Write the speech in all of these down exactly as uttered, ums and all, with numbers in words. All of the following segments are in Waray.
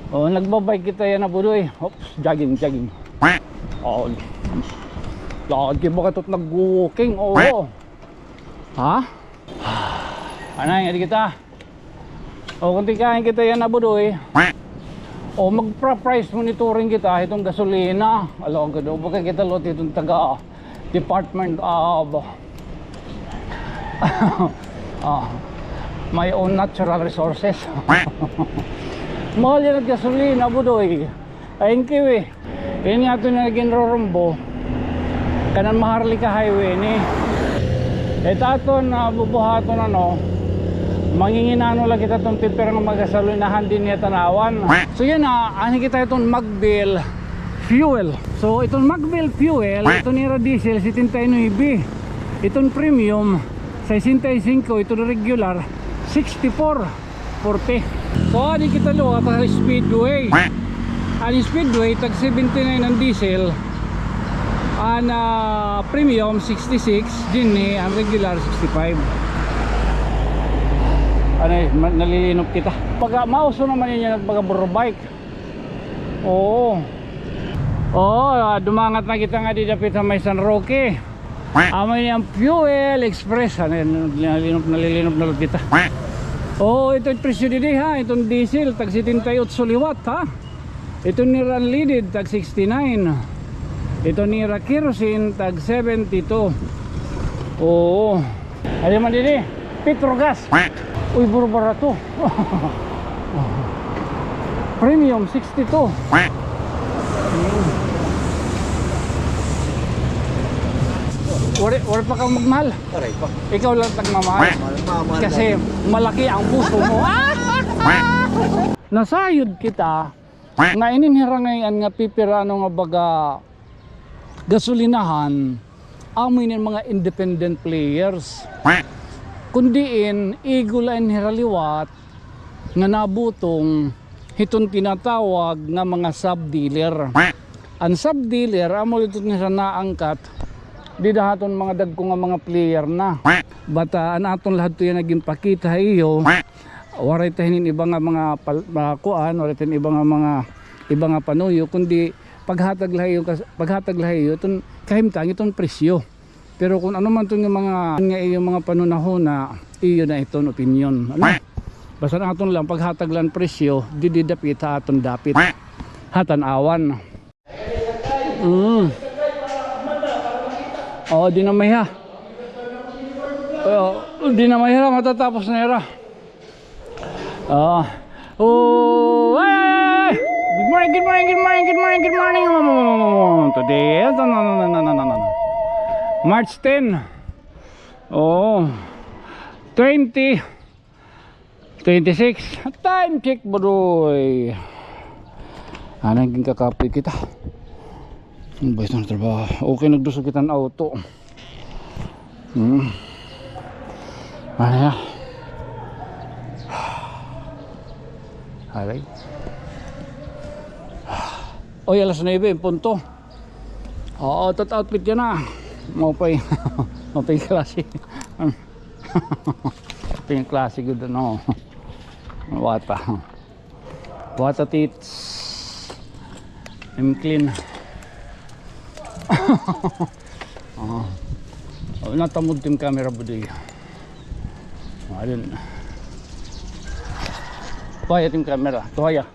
Oh, nagbabike kita yana, Budoy. Oops, jogging, jogging. Oh. Lagi ba katot nag-walking? Oo. Ha? Anay, adi kita. O, kung tikain kita yana, Budoy. O, magpa-price monitoring kita, iton gasolina. Alagad, o, baka kita lot iton taga Department of, ah, my own natural resources. Mahal yana gasolina, Budoy. Ay, ang kiwi. Ini aton nga ginrurumbo. Kanan Maharlika Highway ini. Ito aton, ah, bubuhaton, ano, manginginano la kita iton pipira nga mga gasolinahan dinhi ha Tanauan. So yana, anhi kita iton Magville fuel. So iton Magville fuel, iton ira diesel, setenta y nuebe. Iton premium, sesenta y cinco, iton regular, sixty-four forty. So, adi kita liwat ha Speedway. An Speedway, tag seventy-nine an diesel. An, ah, premium, sixty-six. Dinhi, an regular, sixty-five. Ano, eh, ma-, nalilinop kita. Pagka mauso naman ninyo nagpagaburo bike. Oo. Oo, ah, dumangat na kita ngadi dapit ha may San Roque. Amo ini an Fuel Express. Ano yan? Nalilinop, nalilinop na liwat kita. Oo, ito it presyo didi, ha. Iton diesel, tag setenta y ocho liwat, ha. Iton nira unleaded, tag sixty-nine. Iton nira kerosene, tag seventy-two. Oo. Ano man didi? Petrogas. Uy, puro barato. Premium, sixty-two. Waray, waray pa ka magmahal. Waray pa. Ikaw la it nagmamahal. Mahal, mahal. Kasi malaki an puso mo. Nasayod kita nga inin hira ngay-an nga pipira, ano, nga baga gasolinahan, amo ini an mga independent players. Kun diin, igo la ini hira liwat nga nabutong hiton tinatawag nga mga sub-dealer. An sub-dealer, amo la iton hira naangkat dida ha aton mga dagko nga mga player na. But, ah, an aton la hadto yana ginpakita ha iyo, waray ta hinin iba nga mga pal-, mga kuan, waray ta hinin iba nga mga, iba nga panuyo, kundi paghatag la ha iyo kas-, paghatag la ha iyo iton kahimtang, iton presyo. Pero kun ano man iton nga mga, nga iyo mga panhunahuna, iyo na iton opinyon. Ano? Basta an aton lang paghatag la hin presyo didi dapit ha aton dapit ha Tanauan. Mm. Oo, di na mahiha. Oo, di na mahiha, matatapos na hira. Ah. Oh, ay, ay, ay, ay. Good morning, good morning, good morning, good morning, good morning. Today, no, no, no. March ten. Oh. Twenty. Twenty-six. Time check, Budoy. Anay, ginkakapoy kita. An bayis na trabaho. Okay, nagdusog kita hin auto. Hmm. Ano na? Aray. Oy, alas nuebe en punto. Oo, tat outfit yana. Maupay. Maupay klase. Maupay klase gud, ano. Wata. Wata tits. I'm clean. Oo. Oh, natamod tim camera, Budoy. Ayun. Tuhaya tim camera. Tuhaya.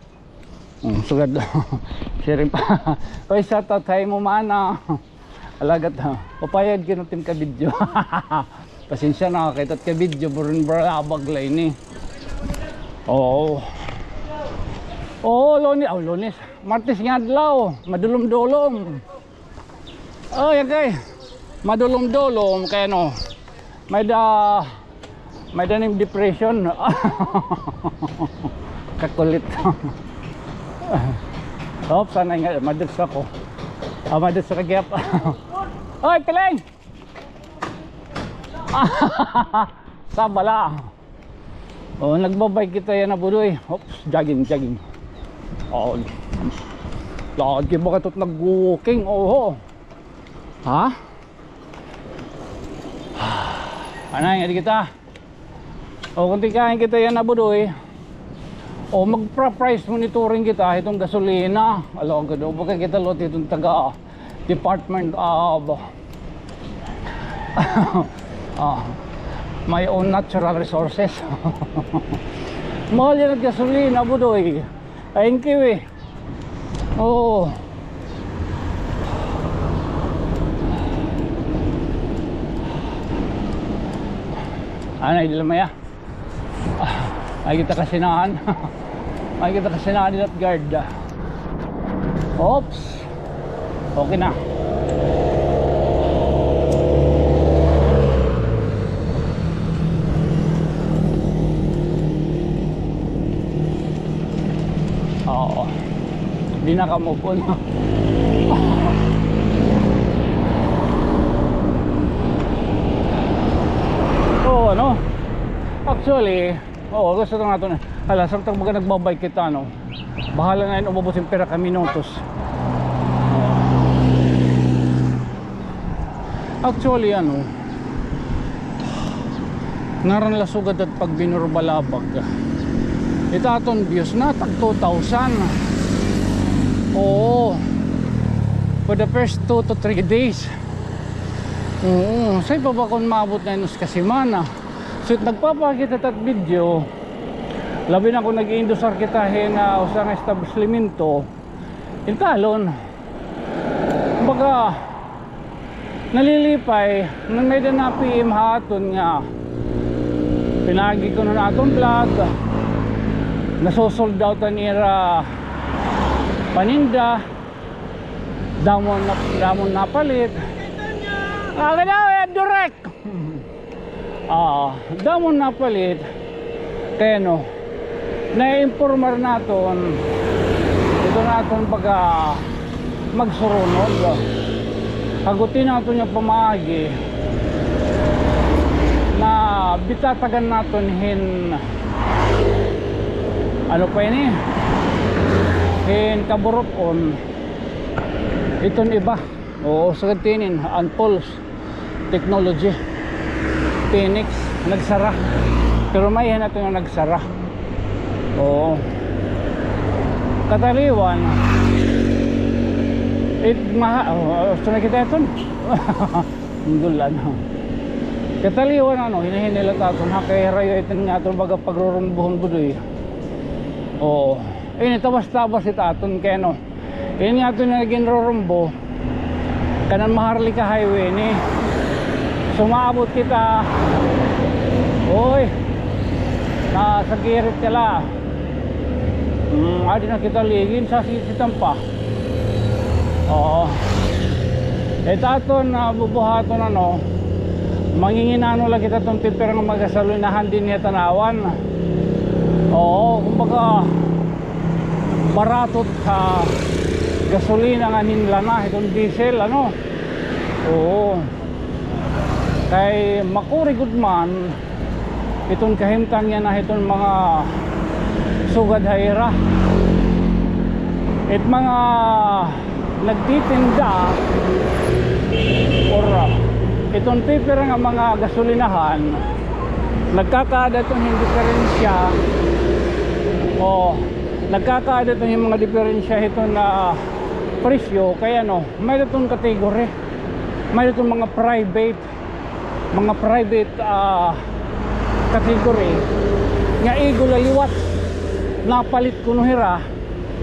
Hmm, sugad. Siring pa. Oy, shout out ha imo, mana. Alagad, ha. Papayag ka na tim ka-video. Pasensya na, kay tat ka-video, buron barabag la ini. Oo. Oo, Lunes, oh, Lunes. Martes nga adlaw, madulom-dulom. Oh, yan kay. Madulom-dulom kay ano. May da, may da nim depression. Kakulit. Oops, sana nga, madulom ako. Ah, madulom sa kagyap. Oy, Piling! Sa bala. Oh, nagbabike kita yana, Budoy. Oops, jogging, jogging. Oh, lagi ba katot nag-walking? Oho. Ha? Anay, adi kita. O, kung tikain kita yana, Budoy. O, magpa-price monitoring kita hiton gasolina. Ala, gad-o, baga kita liwat hiton taga Department of, ah, my own natural resources. Mahal yana it gasolina, Budoy. Ay, ang kiwi. Oo. Anay, dila maya. Ah, ay kita kasinahan. Ay kita kasinahan nila guard. Oops. Okay na. Oo. Di na ka move on. Oo, ano? Actually, oo, gusto na naton. Hala, samtang baga nagbabike kita, no? Bahala na hin umabot hin pira ka minutos. Actually, ano, ngaran la sugad it pagbinurbalabag. It aton views na tag two thousand. Oo. For the first two to three days. Oo. Say pa ba kon maabot na inos ka semana? So, it nagpapakita it at video, labi na kon nag-iindusar kita hin, ah, usa nga establisimento. Intalon. Baga, nalilipay, nga may-ada na P M ha aton nga pinaagi kuno ha aton vlog, naso-sold out an ira paninda, damo na, damo napalit. Ah, kaya, eh, direct. Ah, damo napalit. Kay ano, naiimpormar naton, ito naton baga magsurunod. Hagutin naton nga pamaagi na bitatagan naton hin, ano pa ini? Hin kaburot-on. Iton iba. Oo, sugad tinin, Unpulse Technology. Phoenix, nagsara. Pero may-ada na ito nga nagsara. Oo. Kataliwan, it maha-, oh, gusto na kita iton. Ang gulan, oh. Kataliwan, ano, hinahinay la it aton, ha, kay harayo iton nga aton baga pagrurumbuhon, Budoy. Oo. Ini, tabas-tabas it aton, kay ano, ini nga aton nga ginrurumbo, kanan Maharlika Highway ini. Sumaabot kita. Oy. Nasa girit ka la. Hmm, adi na kita ligin sa sisitan pa. Oo. It aton, ah, bubuhaton, ano, manginginano la kita iton pipira nga mga gasolinahan dinhi ha Tanauan. Oo, kumbaga, barato it, ah, gasolina ngan hin lana, iton diesel, ano. Oo. Kay makuri gud man, iton kahimtang yana hiton mga sugad ha ira. It mga nagtitinda or, uh, iton pipira nga mga gasolinahan, nagkakaada iton hin diperensya. O, nagkakaada iton hin mga diperensya hiton, ah, presyo. Kay ano, may-ada iton category, may-ada iton mga private mga private, ah, category nga igo la liwat napalit kuno hira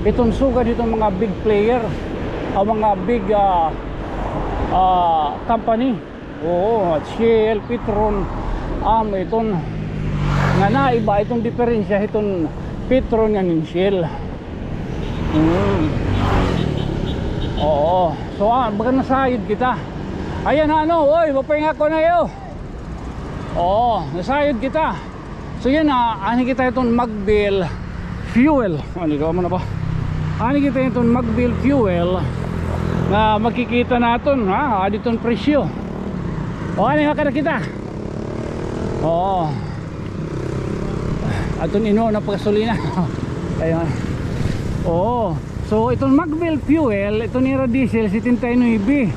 iton sugad hiton mga big player, ah, mga big, ah, ah, company. Oo, Shell, Petron, amo iton nga naiba iton diperensya hiton Petron ngan hin Shell. Mm. Oo. So, ah, baga nasayod kita. Ayan, ano, oy, mapay nga ko na iyo. Oo, nasayod kita. So, yana, anhi kita iton Magbil fuel. Ano, ikaw mo na ba? Anhi kita iton Magbil fuel nga makikita naton, ha, adi iton presyo. O, anhi nga kada kita. Oo. Aton inuon nga pagasolina. Ayun. Oo. So, iton Magbil fuel, iton ira diesel, setenta y nuebe.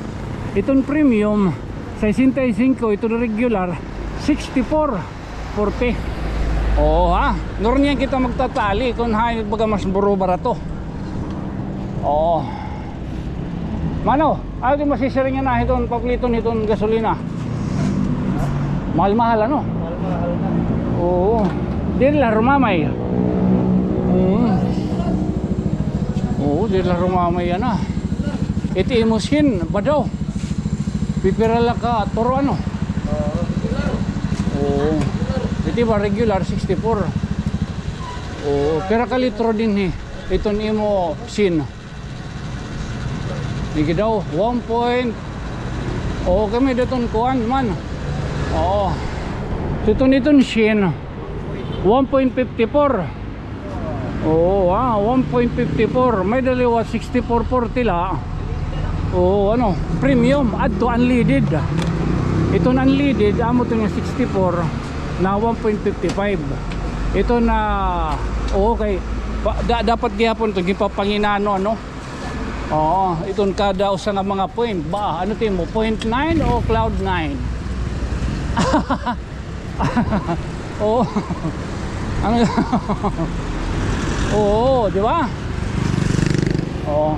Iton premium, sesenta y cinco. Iton regular, sixty-four forty. Oo, ha? Nurniyan kita magtatali kon hain baga mas buro barato. Oo. Mano, ano di masisiring nga na hiton papliton hiton gasolina? Mahal-mahal, ano? Mahal-mahal na. Oo. Diri la rumamay. Mm. Oo, diri la rumamay yana. Iti imo sin, badaw. Pipira la ka toro, ano? Oo. Iti ba regular, sixty-four. Oo, pira ka litro dinhi? Iton imo sin. Sige daw, one point. Oo, kami daton kuan man. Oo. Tuton iton sin. One point fifty-four. Oo, ah, one point fifty-four. May daliwa, sixty-four forty la. Oo, ano, premium, adto unleaded. Iton unleaded, amo to nga sixty-four na one point fifty-five. Ito na, oo, kay, pa, da, dapat gihapon to, gipapanginano, ano? Oo, iton kada usa nga mga point. Ba, ano to mo, point nine o cloud nine? Oo. Ano? Oo, di ba? Oo.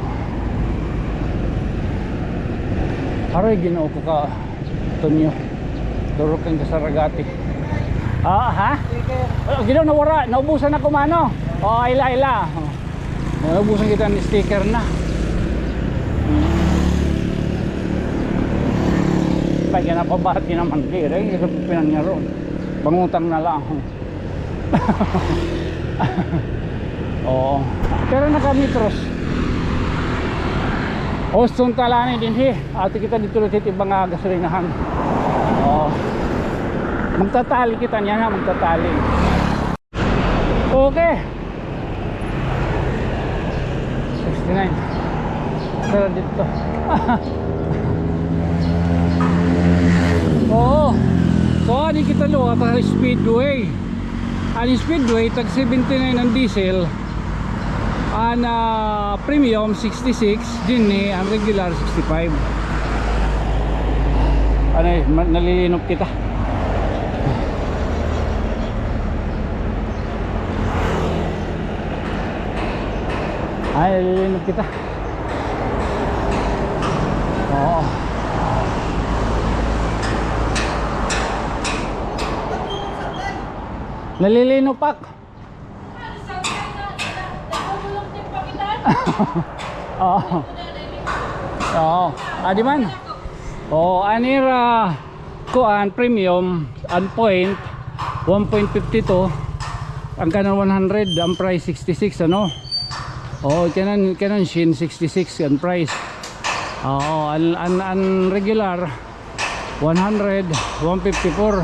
Aray, Ginoo ko ka, Tonyo. Durok kang kasaragati. Ah, ha? Sticker. Ah, Ginoo, nawara. Naubusan ako, mano. Oh, ila, ila. Oh. Naubusan kita ni sticker na. Lagi na pabati naman, di rin. Ito pinangyaro. Pangutang na lang. Oo. Pero naka-metros. Uston ta la ini dinhi. Ati kita didto la hit iba nga gasolinahan. Oo. Magtatali kita niyan, ha, magtatali. Okay. Sixty-nine. Pero didto. Oo. So, adi kita liwat ha Speedway. An Speedway, tag seventy-nine an diesel. An, ah, premium, sixty-six. Dinhi, an regular, sixty-five. Ano, eh, ma-, nalilinop kita. Ay, nalilinop kita. Oo. Nalilinop ak. Oo. Oo. Adi man. Oo, an ira kuan, premium, an point, one point fifty-two, an kanan one hundred, an price sixty-six, ano? Oo, kanan, kanan sin sixty-six an price. Oo, an, an, an regular, one hundred, one fifty-four.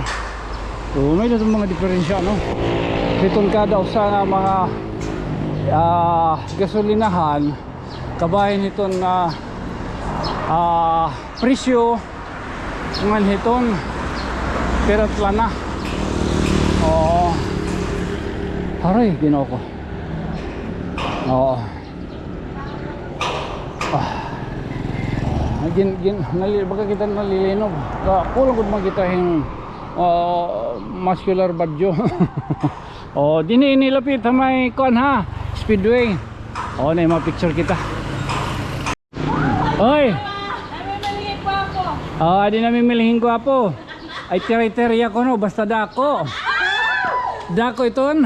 So, may-ada mga diferensya, no? Hiton kada usa nga mga, ah, gasolinahan, kabahin hiton nga, ah, presyo, ngan hiton, pira it lana. Oo. Aray, Ginoo ko. Oo. Ah. Gin-, gin-, nali-, baga kita nalilinog. Ka-, kulang gud man kita hin, ah, muscular badyo. Oh, dinhi ini lapit ha may kuan ha, Speedway. Oh, na, ma-picture kita. Oy. Oh, adi namimilhing gwapo. Ay, tiri-tiri ako, no, basta dako. Dako iton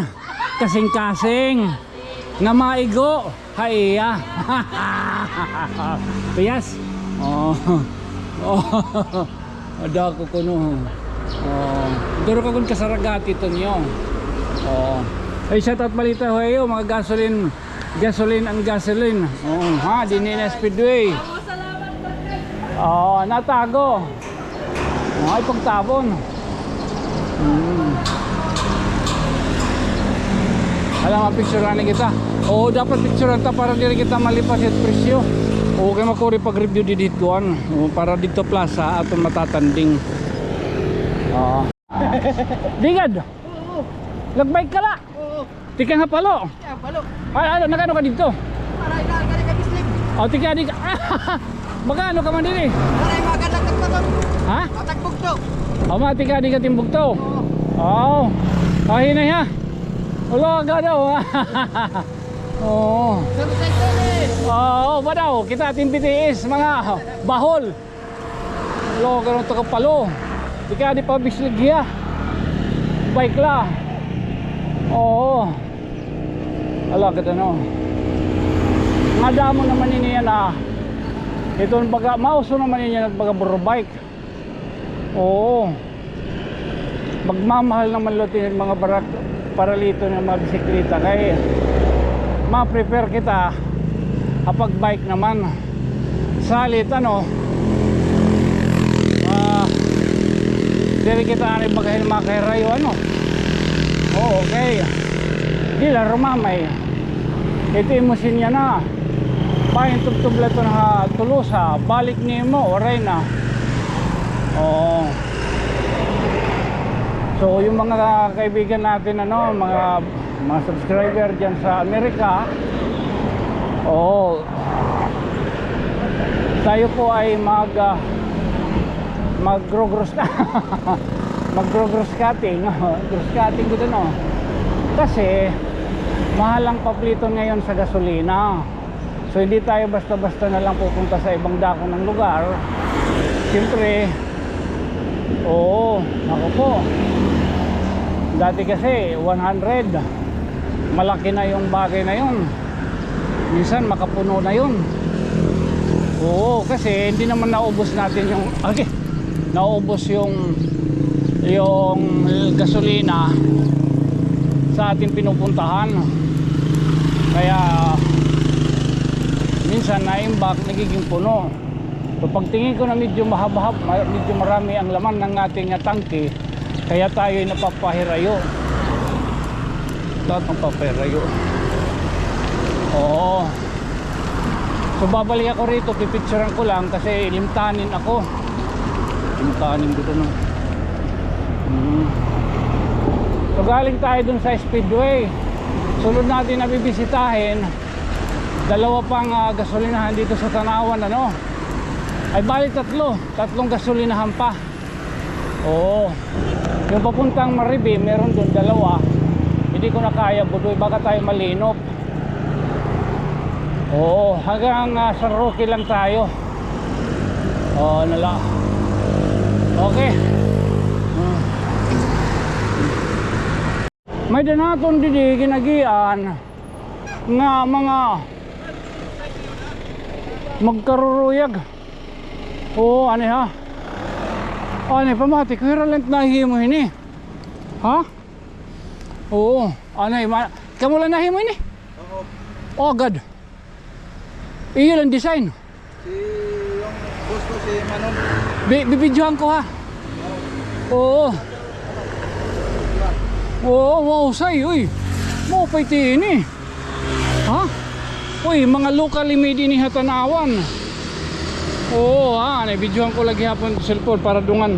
kasingkasing nga maigo ha iya. Piyas. Oh. Oh. Dako kuno. Oh. Duro ka kun kasaragati, Tonyo. Oh. Ay, shout out balita ho iyo, mga gasoline, gasoline ang gasoline. Oh, ha, dinhi na Speedway. Oh, natago. Ay, pagtabon. Hmm. Hala, mapicturan ni kita. Oo, dapat picturan ta para diri kita malipas it presyo. Oo, kay makuri pag-review didi kuan. Oo, para didto plaza aton matatanding. Oo. Digad. Oo. Nagbike ka la. Oo. Tikang ha Palo. Tikang ha Palo. Ay, ano, nag-ano ka didto? Aray, na, kani ka Bislig. Oh, tikang di ka. Magano ka man diri? Aray, maganda ka to. Ha? Atag bugto. Oh, ma, tikang di ka timbugto. Oo. Oh. Ahin na ha. Wala ka daw. Oo. Oo, ba daw? Kita atin B T S, mga bahol. Lo, ganun to kapalo. Di ka di pa bislig hiya. Bike la. Oo. Ala, kita, no. Nga damo naman ini yana. Iton baga, mauso naman ini yana, baga burro bike. Oo. Magmamahal naman la iton mga barak, paraliton nga mga bisikleta kay ma-prepare kita ha pag-bike naman. Salit, ano, ah, diri kita anay baga hin makahirayo, ano. Oo, okay. Di la rumamay. Ito imo sinya na. Bahin tubtob la iton ha Tolosa, balik nimo, waray na. Oo. So, yung mga kaibigan natin, ano, mga, mga subscriber diyan sa Amerika, oo, tayo po ay mag, ah, mag-grocery Mag-grocery cutting, grocery cutting gud, no? Kasi mahal ang papliton ngayon sa gasolina. So, hindi tayo basta-basta na lang pupunta sa ibang dako ng lugar. Siyempre, oo, ako po. Dati kasi, one hundred. Malaki na yung bagay na yun. Minsan makapuno na yun. Oo, kasi hindi naman naubos natin yung, okay, naubos yung, yung gasolina sa ating pinupuntahan. Kaya minsan na-imbak, nagiging puno. So, pagtingin ko na medyo mahaba-haba, ma-, medyo marami ang laman ng ating, ah, tangke, kaya tayo'y napapahirayo. Lahat ng papahirayo. Oo. So, babalik ako rito, pipicturan ko lang kasi limtanin ako. Limtanin ko ito, no? Mm. So, galing tayo dun sa Speedway. Sunod natin na bibisitahin, dalawa pang, ah, gasolinahan dito sa Tanauan, ano? Ay, bali tatlo. Tatlong gasolinahan pa. Oo. Yung papuntang Maribe, meron dun dalawa. Hindi ko na kaya, Budoy. Baka tayo malinop. Oo, hanggang, ah, San Roque lang tayo. Oo, nala. Okay. Hmm. May-ada naton didi gin-agian nga mga magkaruruyag. Oo, ani ha. Ani, pamati ko, hira la it nahimo hini. Ha? Oo, ani, ma-, kamo la nahimo hini? Oo. Oh, God. Iyo lang design. Si, yung boss ko, si Manong. Bi-, bibidyohan ko, ha? Oo. Oo, mahusay, uy. Maupay ti ini. Ha? Uy, mga locally made ini ha Tanauan. Oo, ha, nabidyohan ko la gihapon cellphone para dungan.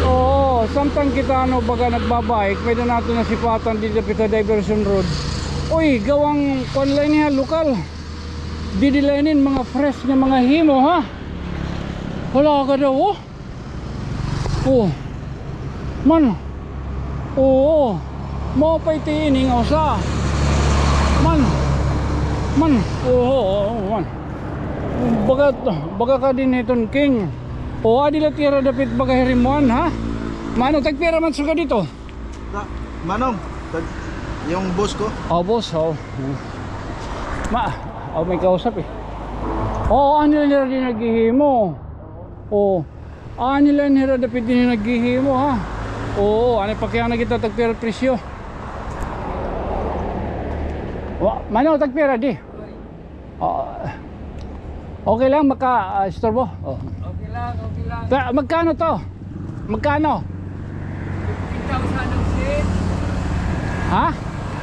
Oo, samtang kita, ano, baga nagbabike, may-ada naton nasipatan didi dapit ha diversion road. Uy, gawang kuan la ini ha, lokal. Didi la ini mga fresh nga mga himo, ha? Hala ka daw, oh. Oh. Man. Oo. Maupay ti ini nga usa. Man. Man. Oo, oo, man. Baga, baga ka dinhi iton, King. O, adi la it ira dapit baga hirimuan, ha? Mano, tagpira man sugad ito? Sa, Manong, tag-, yung boss ko. Oh, boss, oh. Ma, oh, may kausap eh. Oo, ano nila din naghihimo? Oo. Ani la hira dapit dinhi naghihimo, ha? Oo, ani, pakiana kita tagpira presyo. Wa, mano, tagpira di? Oo. Okay lang, maka, ah, istorbo? Oh. Okay lang, okay lang. Ta-, magkano to? Magkano? Fifteen thousand ang set. Ha?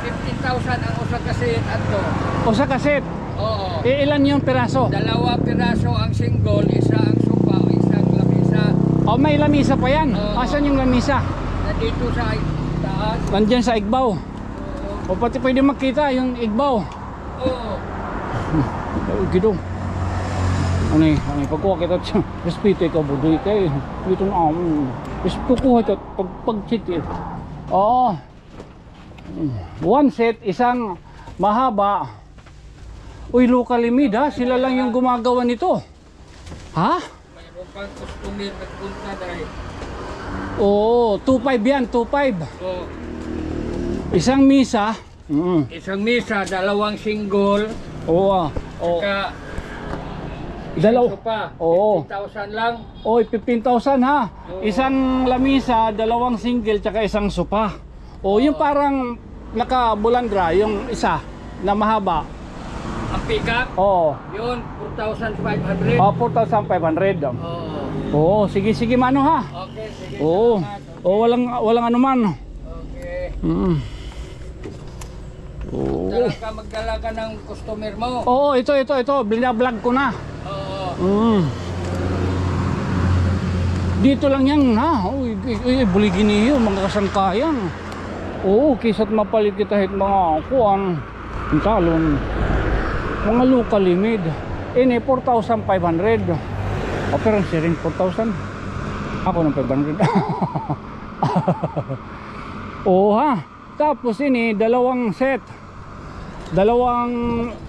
Fifteen thousand ang usa ka set ato. Usa ka set? Oo. I-, ilan yung piraso? Dalawa piraso ang single, isa ang sofa, isang lamisa. Oh, may lamisa pa yan? Oo. Asan yung lamisa? Nandito sa taas. Nandyan sa igbaw? Oo. O, pati pwede makita yung igbaw. Oo. Ay, gidong. Ano eh, ano eh, pagkuha kita, respeto ikaw, Budoy, kay dito na, um, respeto, kuha ito, pag, pag-check eh. Oo. One set, isang mahaba. Uy, locally made, ha? Sila lang yung gumagawa nito. Ha? Mayroon pang customer nagpunta dahil. Oo, two five yan, two five. Oo. Isang misa. Mm. Isang misa, dalawang single. Oo, ah. Oo. Saka isang sopa. Oo. Fifteen thousand lang. Oy, fifteen thousand, ha? Oo. Isang lamisa, dalawang single, tsaka isang sopa. O, yung parang nakabulandra, yung isa na mahaba. Ang pickup? Oo. Yun, four thousand five hundred. Oh, four thousand five hundred. Oo. Oo, sige, sige, mano, ha? Okay, sige. Oo. Salamat. Oo, walang, walang anuman. Okay. Mm. Oo. Magdala ka, magdala ka ng customer mo. Oo, ito, ito, ito. Binablog ko na. Oo. Mm. Dito lang yan, ha? Uy, uy, uy, buligi niyo, mga kasangkayan. Oo, kisa't mapalit kita hit mga kuan, ang talon. Mga locally made. Ini, four thousand five hundred. Ah, pero ang siring, four thousand. Ako ng five hundred. Oo, ha? Tapos ini, dalawang set. Dalawang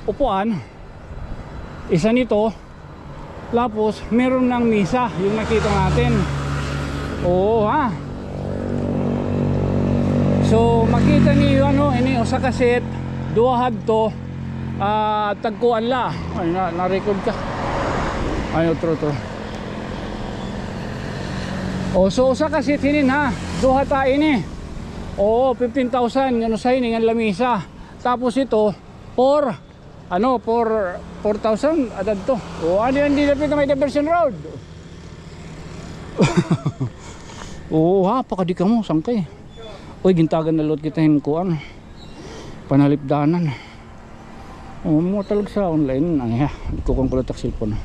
upuan. Isa nito. Tapos, meron ng misa, yung nakita natin. Oo, ha? So, makita niyo, ano, ini, usa ka set, duha hadto, ah, tagkuan la. Ay, na, na-record ka. Ay, otro, otro. Oh, so, usa ka set hinin, ha? Duha ta ini. Oo, fifteen thousand, ngano sa ini, ngan lamisa. Tapos ito, four, ano, four, four thousand, adad to. O, ano yan, di dapit na may diversion road. Oo, ha, pakadi kamo, sangkay. Uy, gintagan na lot kita hin kuan. Panalipdanan. O, mo talag sa online, ay, ha, kukuan ko lang tak cellphone.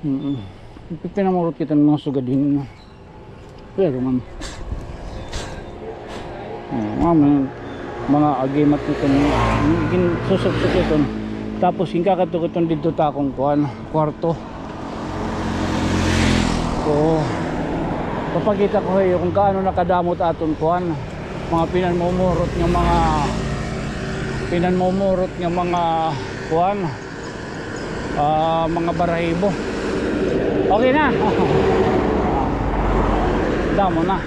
Mm-mm. Pinamurot kita ng mga sugad hin. Pero man. Oh, mga, mga agimat nito, ginsusuksok ito. Tapos, ginkakadto ko iton didto ta akon kuan, kwarto. Oo. Papakita ko ha iyo kung kaano nakadamot aton kuan. Mga pinanmumurot nga mga, pinanmumurot nga mga kuan. Ah, mga barahibo. Okay na. Damo na.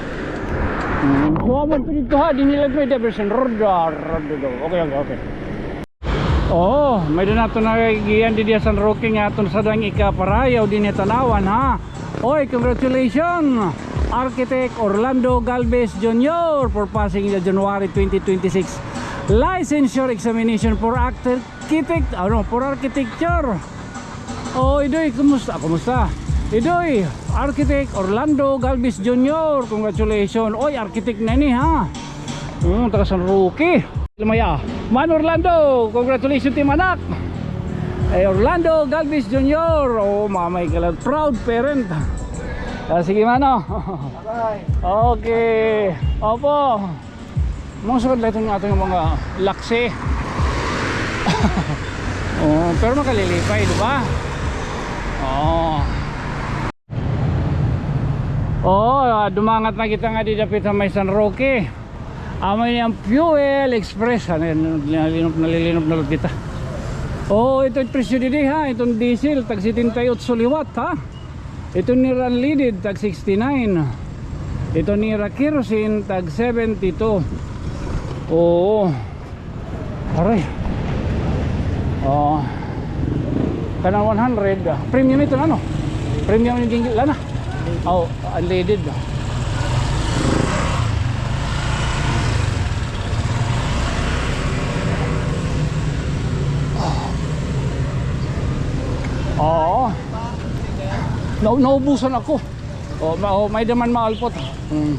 Hmm. Kuha mo dito ha, di nila may diversion road. Ah, road do. Okay, okay, okay. Oh, may doon nato na giyan didi San Roque nga aton sa dang ikaparayaw din itaw-an, ha. Oy, congratulations, Architect Orlando Galvez Junior for passing the January twenty twenty-six licensure examination for actor Architect, ano, for architecture. Oh, Idoy, kumusta? Kumusta? Idoy, Architect Orlando Galvez Junior, congratulations. Oy, architect na ini, ha? Hmm, taga San Roque. Lumaya. Man Orlando, congratulations, team anak. Eh, Orlando Galvez Junior. Oh, mamay ka lang. Proud parent. Ah, sige, mano. Bye. Okay. Opo. Mga sugad la iton nga aton mga laksi. Oh, pero makalilipay, di ba? Oh. Oh, ah, dumangat na kita nga dida dapit ha may San Roque. Amo ini an Fuel Express. Ano yan? Nalilinop, nalilinop na liwat kita. Oh, ito it presyo didi, ha. Iton diesel, tag setenta y otso liwat, ha. Ito nira unleaded, tag sixty-nine. Ito nira kerosene, tag seventy-two. Oo. Aray. Oh. Kanan one hundred, ah. Premium ito na, no? Premium ini, lana. Oh, unleaded. Oo. Nau-, naubusan ako. Oh, ma-, oh, may-ada man maalpot. Mm.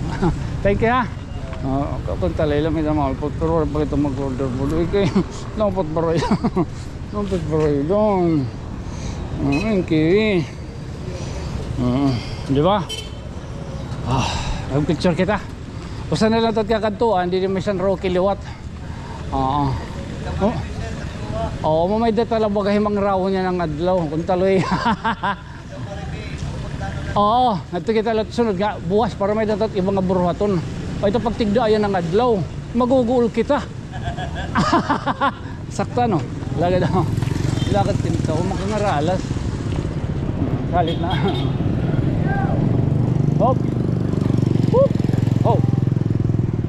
Thank you, ha. Oh, ka-, kung talay lang, may-ada maalpot. Pero wala pa kita mag-order po. Doon kay, naumpot baroy. Naumpot baroy doon. Mm, kiwi. Mm, di ba? Ah, mag-picture kita. Usa na lang ito kakadtuan, didi may San Roque liwat. Oo. Oh. Oo, mamay da tala baga himangrawon niyan nga adlaw. Kun taloy. Oo, ngadto kita la sunod nga buwas para may datat iba nga buruhaton. Ay, ito pagtigda ayan nga adlaw. Maguguol kita. Sakta, no? Lagad ako. Lagad pinto. Makangaralas. Salit na. Hop. Hop. Hop.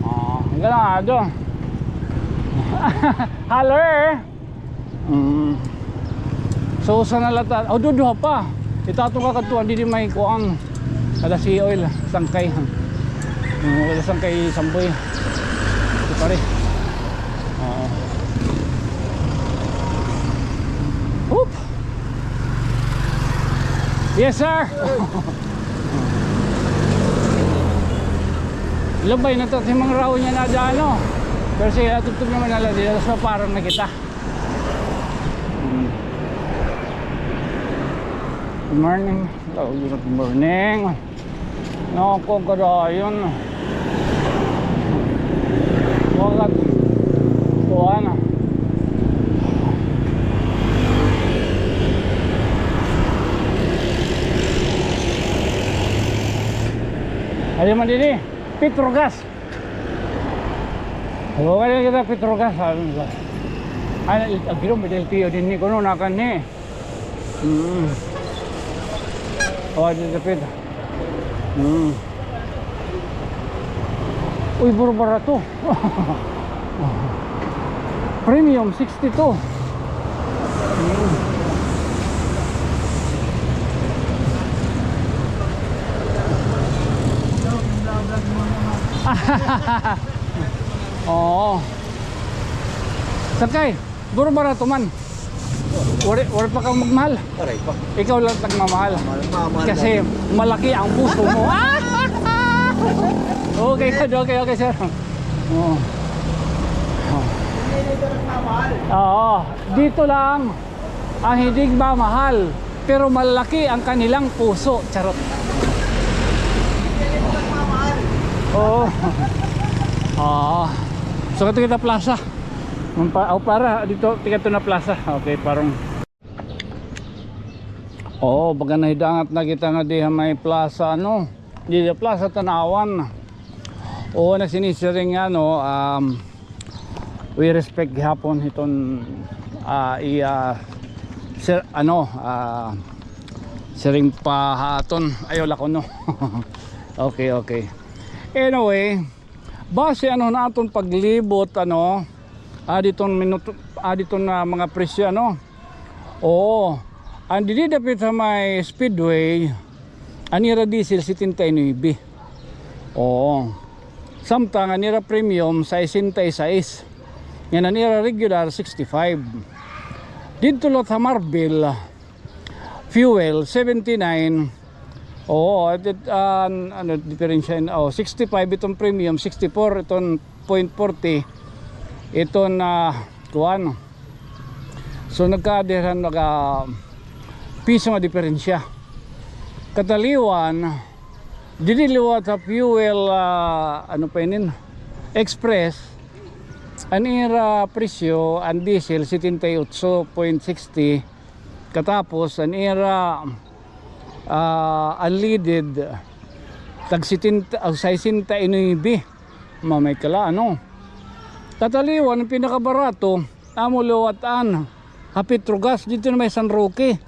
Ah, ang ganado. Hello, eh. Mm. So, usa na la ta. O, duduha pa. Ito ato kakadtuan, didi may kuan. Kada si oil, sangkay. Mm, kada sangkay samboy. Ito pare. Oo. Oop. Yes, sir. Labay na to, si Mang Raul niya na dyan, no? Pero sige, atubtob naman na la dyan, tapos maparang na kita. Hmm. Good morning. Hello, good morning. Nakakagarayon. Wagat. Kuha na. Ano man din eh? Petrogas. Huwag na kita Petrogas, sabi ko. Ay, agiro, may L T O din ni kuno, nakan ni. Mm. Oh, di tapit. Mm. Uy, buro barato. Premium, sixty-two. Mm. Oo. Sakay, buro barato man. Wari, wari pa ka magmahal. Aray pa. Ikaw lang tagmamahal. Mahal, mahal. Kasi lang. Malaki ang puso mo. Okay, okay, okay, sir. Oo. Oo. Dito lang ang hindi mamahal, pero malaki ang kanilang puso. Charot. Oo. Oo. So, ito kita plaza. Ang pa-, oh, para dito, tiga to na plaza. Okay, parang. Oo, baga nahidangat na kita nga diha may plaza, ano? Di, Plaza Tanauan. Oo, na sinisiring, ano, um, we respect gihapon hiton, ah, iya, sir, ano, ah, siring pa ha aton. Ayaw la kuno. Okay, okay. Anyway, base, ano, na aton paglibot, ano, ah, diton minuto, ah, diton na mga presyo, ano. Oo. An didi dapit ha may Speedway, an ira diesel, setenta y nuebe. Oo. Samtang an ira premium, sesenta y seis. Ngan an ira regular, sixty-five. Didto liwat ha Marvel, fuel, seventy-nine. Oo, it, it, an, ano, diferensya, oh, sixty-five iton premium, sixty-four iton point forty, iton, ah, kuan. So, nagkadiri han mga piso nga diferensya. Kataliwan, didi liwat ha fuel, ah, ano pa inin, Express, an ira presyo, an diesel, setenta y ocho point sixty, katapos, an ira, ah, unleaded, tag setenta, ah, sesenta y nuebe. Mamay ka la, ano? Kataliwan, an pinakabarato, amo liwat an ha Petrogas, didto na may San Roque.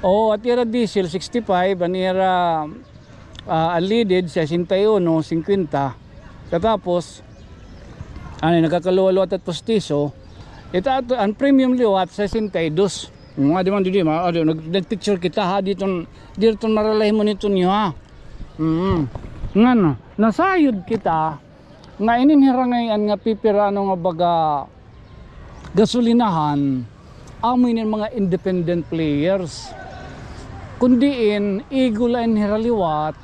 Oo, an ira diesel, sixty-five, an ira, ah, unleaded, sesenta y uno, singkwenta. Katapos, ano, nagkakaluwa liwat it pustiso, ito ato, an premium liwat, sesenta y dos. Nga, di man, di, di, ma-, ano, nag-, nagpicture kita, ha, diton, diton maralay mo niton niyo, ha. Mm. Ngano, nasayod kita nga inin hira ngay-an nga pipirano nga baga gasolinahan, amo inin mga independent players. Kun diin, igo la in hira liwat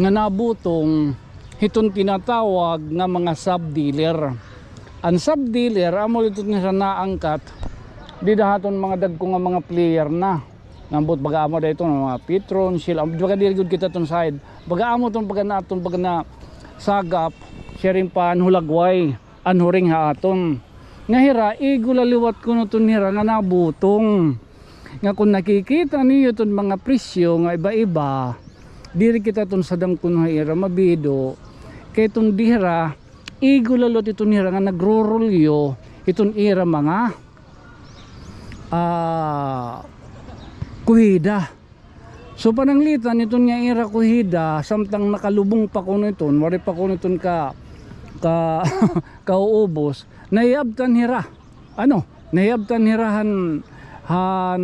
nga nabutong hiton tinatawag nga mga sub-dealer. An sub-dealer, amo la iton hira naangkat, dida haton mga dagko nga mga player na. Nambot baga amo da iton mga Petron, Shell, am-, baga diri gud kita iton side. Baga amo iton baga na, iton baga na sagap, siring pa an hulagway, an huring ha aton. Nga hira, igo la liwat kuno iton hira nga nabutong. Nga kon nakikita niyo iton mga presyo nga iba-iba, diri kita iton sadang kuno ha ira mabido. Kay iton dihira, igo la liwat iton hira nga nagrurulyo iton ira mga, ah, kuhida. So, pananglitan iton nga ira kuhida, samtang nakalubong pa kuno iton, waray pa kuno iton ka, ka, kauubos, nahiabtan hira. Ano? Nahiabtan hira han, han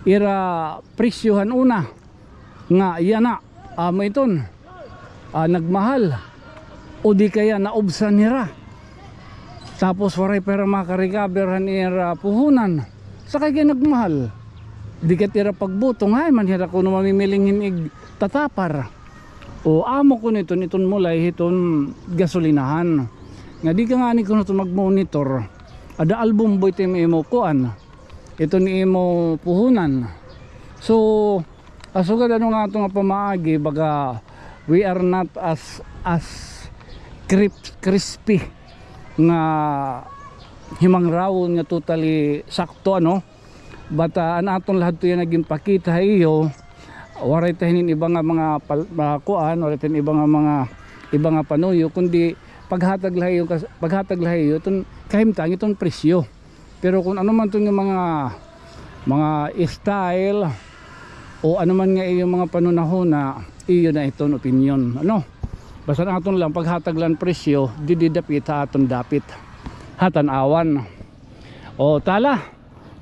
ira presyo han una. Nga, yana, amo iton. Ah, nagmahal. O di kaya naubsan hira. Tapos waray pa hira makarecover han ira puhunan. Sakay kay nagmahal. Di kat ira pagbutong, hay man hira kuno mamimiling hin igtatapar. O amo kuno iton, iton mulay hiton gasolinahan. Nga di ka ngani kuno iton magmonitor. Ada album boy iton imo kuan. Iton imo puhunan. So, asugad ano nga aton nga pamaagi, baga, we are not as, as crip-, crispy nga himangrawon nga totally sakto, ano? But, ah, an aton la hadto yana ginpakita ha iyo, waray ta hinin iba nga mga pal-, mga kuan, waray ta hinin iba nga mga, iba nga panuyo, kundi paghatag la ha iyo, kas-, paghatag la ha iyo, iton kahimtang, iton presyo. Pero kon ano man iton nga mga, mga style, o ano man nga iyo mga panhunahuna, iyo na iton opinyon, ano? Basta an aton lang paghatag la hin presyo, didi dapit ha aton dapit. Ha tan-awan. O, tala.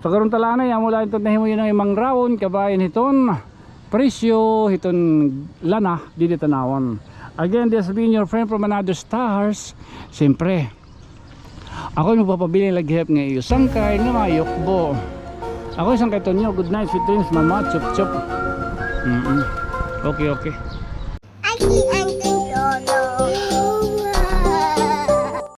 Sa karon tala na, amo la iton nahimo yana nga himangrawon, kabahin hiton presyo hiton lana didi tan-awan. Again, this has been your friend from another stars. Siyempre, ako an magpapabilin la gihap nga iyo sangkay nga mayukbo. Ako an sangkay Tonyo. Good night, sweet dreams, mama. Chup, chup. Mm-mm. Okay, okay.